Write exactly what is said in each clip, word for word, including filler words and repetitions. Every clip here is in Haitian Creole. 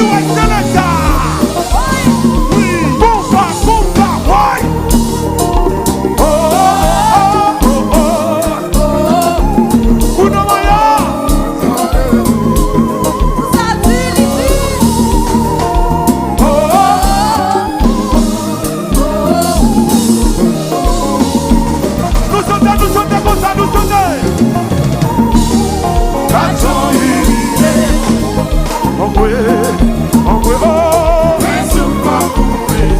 Anyway, selekta. Wi. Konpa, konpa, woy. Oh, oh, oh, oh, oh. Kounye a. Sa di, li di. Oh, oh, oh. Nou chante, nou chante konsa, nou chante. Gason ilize. Anmwe, anmwe, oh.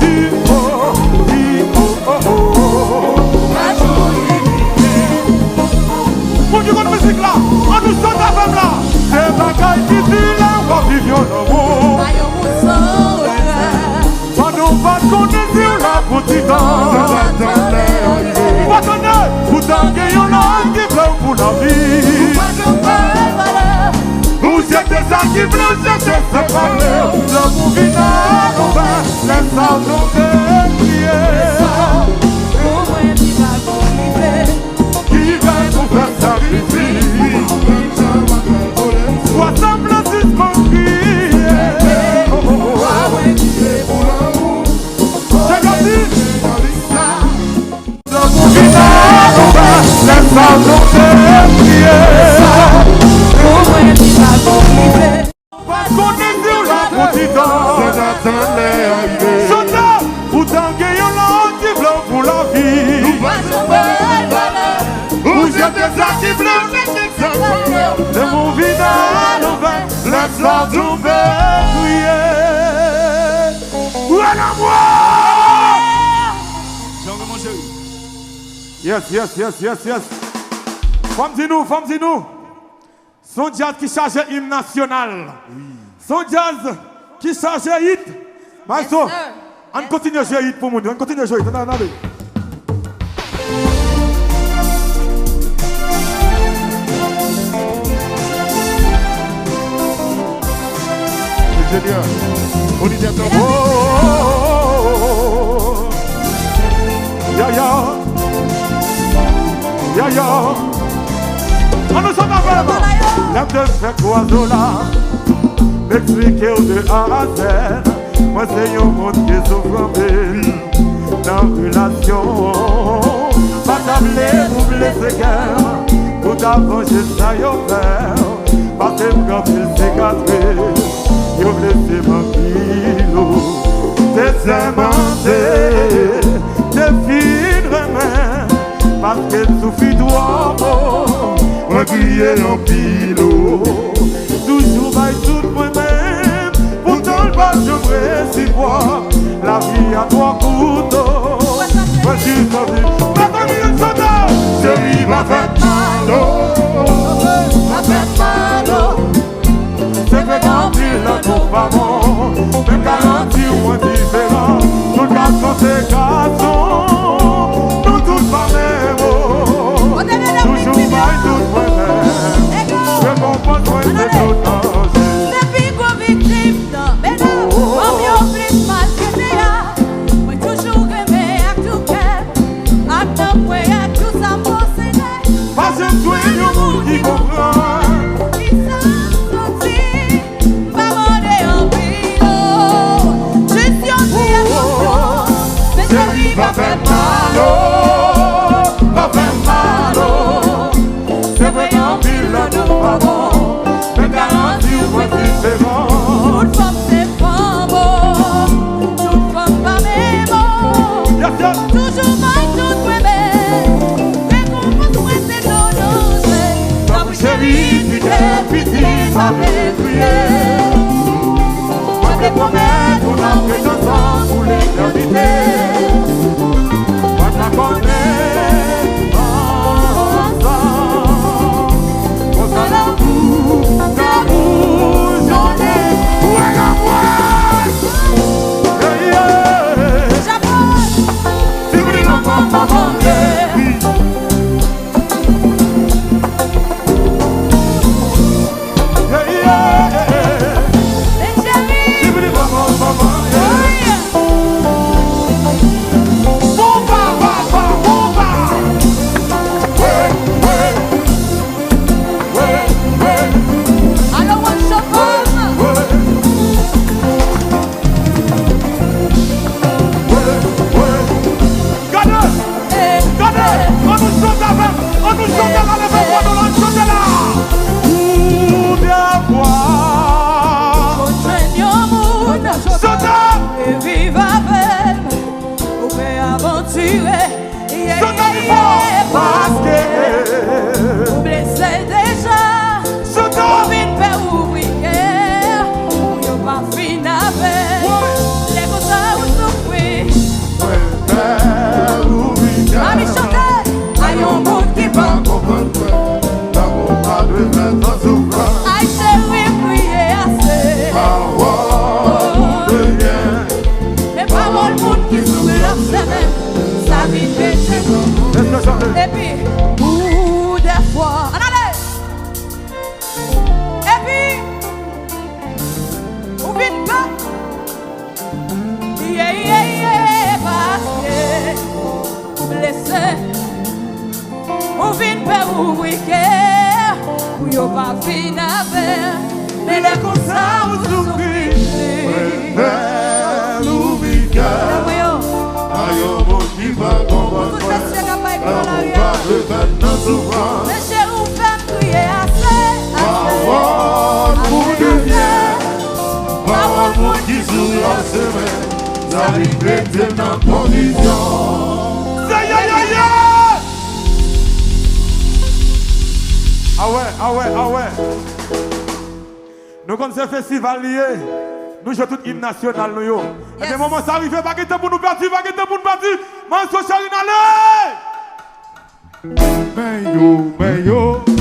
Di, oh, di, oh, oh, oh. Moun ki konn mizik la, ann nou chante avè m la. Se bagay ki di lè w ap viv yon lanmou. Pa yon moun san regrè. Pandan w pa t konnen si w la pou ti tan. Sa va tann lè a rive. Ou pa tande? Poutan gen yon lòt ki vle w pou lavi. Ou pa jwenn valè. Ou jete sa ki vle w jete, se pa vle w. Lanmou vin al ouvè, lè sa w tonbe kriye. Pou mwen li pa pou rive. Ki vle nou fè sakrifis. Fwa sanble sispann kriye. Chak ap di. Lanmou vin al ouvè, lè sa nou te kriye. Pou mwen li pa pou rive. Pa konnen si w la pou ti tan. Sèt atan lè a rive. Chante! Poutan gen yon lòt ki vle w pou lavi. Nou pa janm bay valè. Ou jete sa ki vle w jete, se pa vle w. Lanmou vin al ouvè, lè sa tonbe kriye. Ou wè lanmou! Yes, yes, yes, yes, yes. Fò m di nou, fò m di nou. Se yon djaz ki chaje im nasyonal. Se yon djaz Kisa, Jeyit? Maestro, ann kontinye Jeyit pou moun yo. Ann kontinye Jeyit. Ann ale, ann ale. Enjenyè, monitè tanbou. Ya, ya. Ya, ya. Ann nou chante avè m. Lè m te fè kwazo la, m eksplike w de A a Z. Mwen se yon moun ki soufri anpil nan relasyon. Pa ta vle pou blese kè m, pou ta vanje sa yo fè w. Pase m gen anpil sikatris, yo blese m anpil. Te sèmante, te fin renmen, paske m soufri twòp, o, mwen kriye anpil, o. Toujou bay tout mwen menm, poutan l pa janm resevwa. Lavi a twò kout, o. Mwen jis anvi, mezanmi, ann chante. Cheri, pa fè m mal, o. Pa fè m mal, o. Se vre gen anpil nan nou pa bon, men m garanti w mwen diferan. Tout gason se gason, nou tout pa menm, o. Toujou bay tout mwen menm, rekonpans mwen se tout danje. Se pi gwo viktim nan, medam, fanm yo plis maltrete a. Mwen toujou renmen ak tou kè m, ak nanm mwen, ak tou sa m posede. Pa janm jwenn yon moun ki konprann. Kisa m santi, m pa mande anpil, o. Jis yon ti atansyon, men cheri, pa fè m mal, o. Pa fè m mal, o. Se vre gen anpil nan nou pa bon, men m garanti w mwen diferan. Tout fanm se fanm, o. Tout fanm pa menm, o. Toujou bay tout mwen menm, rekonpans mwen se tout danje. Tanpri cheri, kite piti pa vle kriye. Mwen te pwomèt ou n ap ret ansanm pou letènite. Mwen pa konnen ansanm konsa lanmou ka boujonnen. Wè lanmou! Hey, yeah! Chapo! Sibri lanmou pa manke. Gade! Gade! Ann nou chante avè m! Ann nou chante la, leve vwa nou la, ann chante la! Pou de fwa. Ou jwenn yon moun. Chante! E viv avè l. Ou pè avantire. Chante pi fò! Paske ou blese deja. Chante! Ou vin pè ouvri kè. Pou yo pa fin avè. Lè konsa ou soufri. Mwen fè ou ri kè. Mami chante. A yon moun ki pa konprann mwen. Lanmou pa dwe fè tan soufrans. Ay cheri, m kriye ase. Pawòl moun de byen. Men pawòl moun ki soufri ap semen. Sa vin bese. Epi, pou de fwa. Ann ale! Epi, ou vin pè. Ye, ye, ye, paske ou blese. Ou vin pè ouvri kè pou yo pa fin avè. Men lè konsa ou soufri. Mwen fè ouvri kè. A yon moun ki pa konprann mwen. Lanmou pa dwe fèt nan soufrans. Mesye, ou fè m kriye ase, ase. Pawòl moun de byen. Pawòl moun ki souri ap semen. Sa vin mete m nan konfizyon. Sa, ya, ya, ya! Awè, awè, awè. Nou konn se festival li ye. Nou jwe tout im nasyonal nou yo. Ebyen, moman sa rive, pa gen tan pou nou pèdi, pa gen tan pou nou pèdi. Maestro Charine, ale! Men yo, men yo.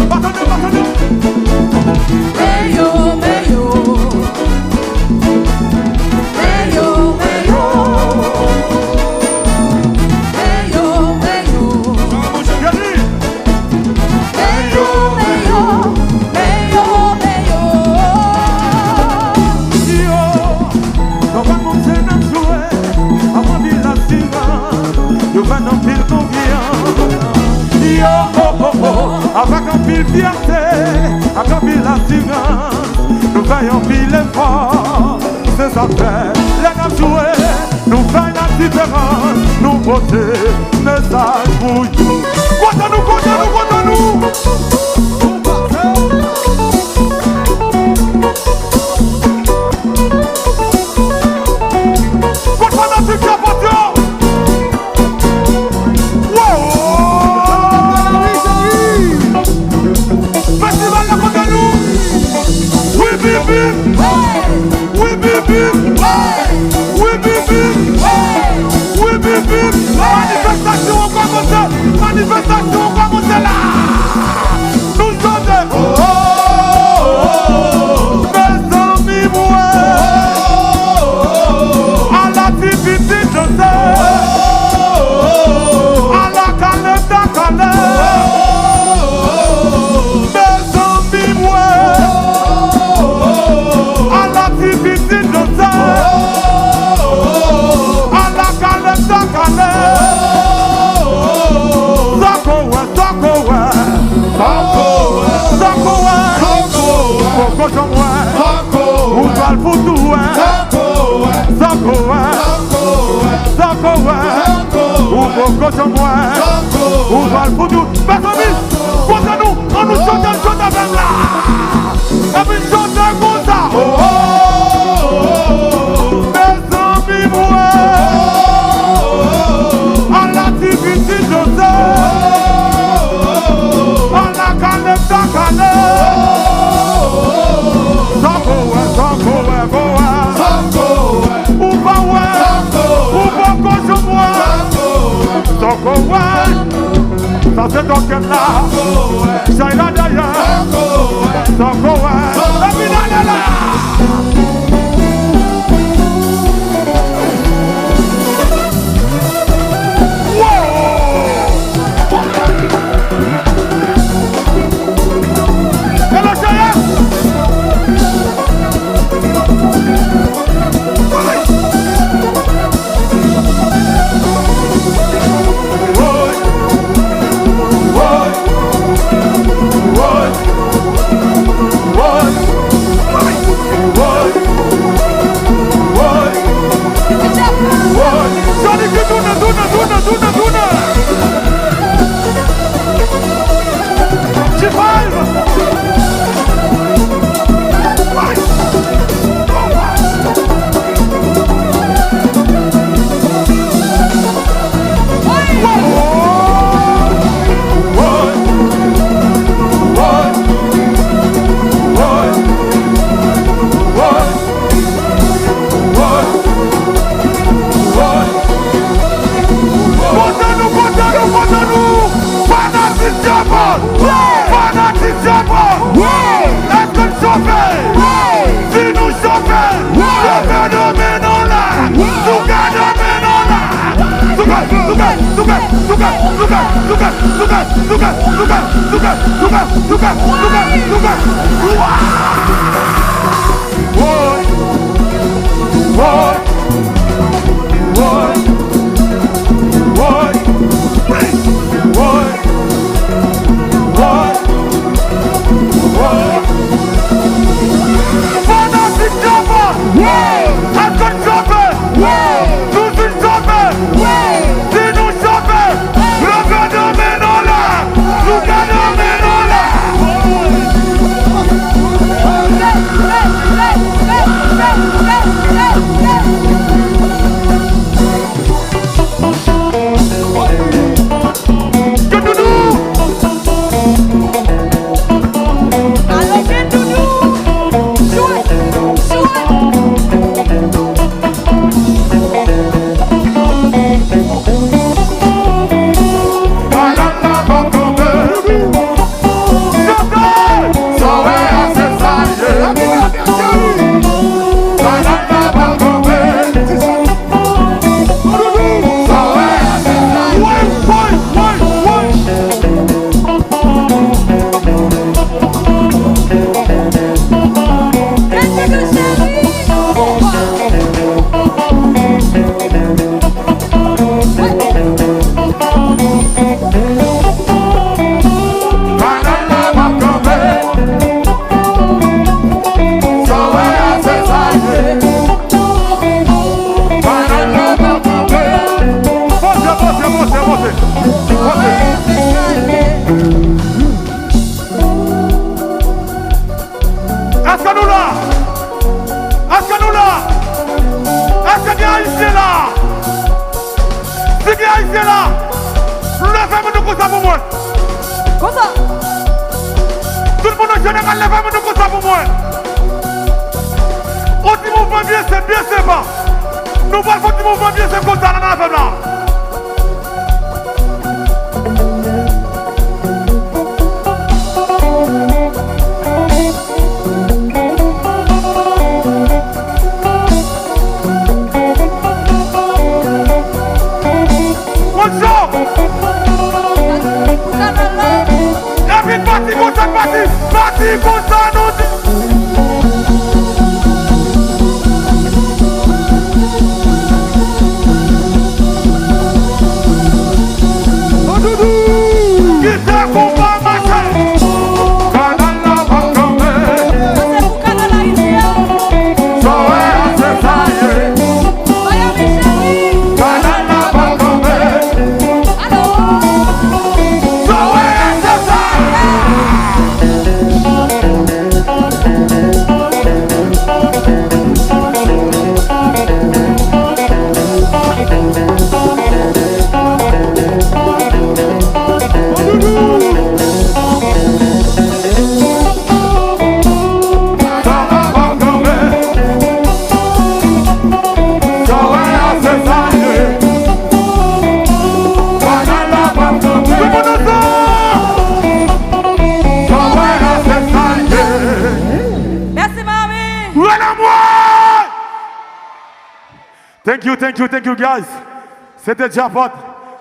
Pa tande, pa tande. Men yo, men yo. Nou fè n anpil konfyans. Yo, oh, oh, oh. Avèk anpil fyète, ak anpil asirans, nou fè anpil efò. Se sa k fè, lè n ap jwe, nou fè ladiferans, nou pote mesaj pou yo. Kontan nou, kontan nou, kontan nou. Kot fanatik yo, pot yo? Wow! Festival la kontan nou. Wi, wi, wi. Wi, wi, wi. Wi, wi, wi. Wi, wi, wi. Manifestasyon an kòmanse. Manifestasyon an kòmanse la. Nou chante. Oh, oh, oh, oh. Mezanmi mwen. Ala ti pitit danse. Ala kaleta kale. Mezanmi mwen. Ala ti pitit danse. Ala kaleta kale. Sa ko wè, sa ko wè. Sa ko wè. Sa ko wè. Sa ko wè. Poko janm wè. Sa ko wè. Ou pral fout ou wè. Sa ko wè. Sa ko wè. Sa ko wè. Sa ko wè. Ou poko janm wè. Sa ko wè. Ou pral fout ou. Mezanmi, kontan nou, ann nou chante, chante avè m la. Epi chante konsa. Oh, oh, oh, oh, oh. Mezanmi mwen. Ala ti pitit danse. Ala kaleta kale. Sa ko wè, sa ko wè, ko wè. Ou pa wè. Ou poko janm wè. Sa ko wè. Sa se tòkèt la. Chay la dèyè. Sa ko wè. Epi n ale la. Wow! Hello, Chaya! Johnny, ki tounen, tounen, tounen, tounen, tounen. G five. Kontan nou, kontan nou, kontan nou. Fanatik Djapòt. Fanatik Djapòt. Èske n chofe? Si nou chofe, leve de men nou la. Souke de men nou la. Souke, souke, souke, souke. Woy! Woy! Woy! Woy! Woy! Woy! Woy! Fanatik Djapòt! Woy! Èske n chofe? Woy! Nou fin chofe! Woy! Si nou chofe, leve de men nou la! Souke de men nou la! Monte, monte, monte. Èske nou la? Èske nou la? Èske gen Ayisyen la? Si gen Ayisyen la, leve men nou konsa pou mwen. Konsa. Tout moun an jeneral, leve men nou konsa pou mwen. On ti mouvman byen senp, byen senp. Nou pral fè on ti mouvman byen senp konsa nan avè m la. Moncho! Epi pati konsa, pati, pati konsa, nou di. Kite konba mache. Kanal la p ap kanpe. Sa se pou kanal Ayiti a. Sa w wè a, se sa l ye. Miami cheri. Kanal la p ap kanpe. Alo. Sa w wè a, se sa l ye. Mèsi, mami. Thank you, thank you, thank you, guys. Se te Djapot,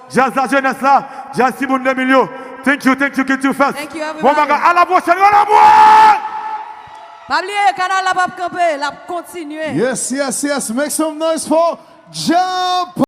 Djaz Lajenès la, Djaz Timoun de Milyo. Thank you, thank you, Culture Fest. Thank you, everybody. Bon bagay, a la pwochèn, yo la mwen! Pa bliye, kanal la p ap kanpe, l ap kontinye. Yes, yes, yes. Make some noise for Djapot.